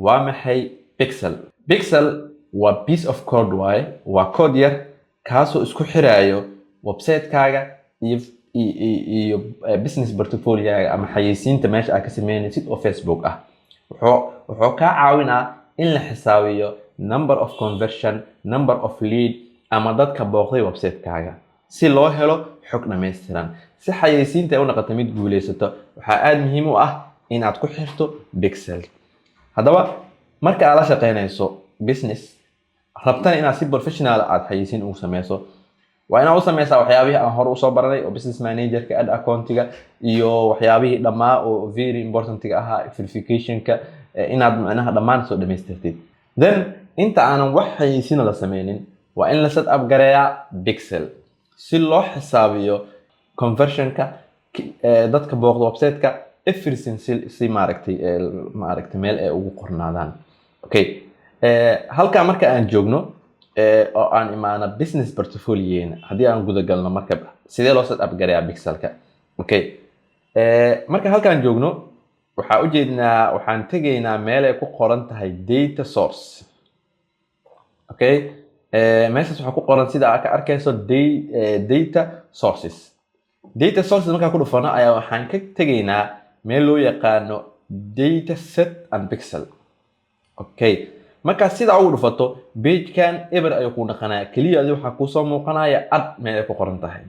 Waa maxay pixel? Pixel waa piece of code waaye, waa code yar kaasoo isku xiraayo website-kaaga iyo business portfolio-gaaga ama xayeysiinta meesha aad ka sameynaysid oo Facebook ah. Wuxuu kaa caawinaa in la xisaabiyo number of conversion, number of lead ama dadka booqday website-kaaga, si loo helo xog dhammaystiran. Si xayeysiinta ay u noqoto mid guuleysato, waxaa aada muhiim u ah inaad ku xirto pixel. Haddaba, marka aad la shaqeynayso business, rabtana inaad si professional aad xayeysiin ugu sameyso, waa inaad u sameysaa waxyaabihii aan hore usoo baranay oo business managerka, ad accountiga iyo waxyaabihii dhammaa oo very importantiga ahaa, verificationka, inaad macnaha dhammaan soo dhamaystirtid. Then inta aanan wax xayeysiina la sameynin, waa in la set up gareeyaa pixel si loo xisaabiyo conversionka, dadka booqda website-ka, everything, si maaragtay meel ay ugu qornaadaan. Okay, halkaa marka aan joogno oo aan imaano business portfolio, haddii aan guda galno, marka sidee loo set up gareeyaa pixelka? Okay, marka halkaan joogno, waxaa ujeednaa, waxaan tegaynaa meel ay ku qoran tahay data source. Okay, meeshaas waxaa ku qoran, sida aad ka arkayso, data sources. Data sources markaan ku dhufano ayaa waxaan ka tegaynaa meel loo yaqaano data set and pixel. Okay, markaad sidaa ugu dhufato, pagekan eber ayuu ku dhaqanaya. Keliya adi waxaa kuusoo muuqanaya ad meel ay ku qoran tahay.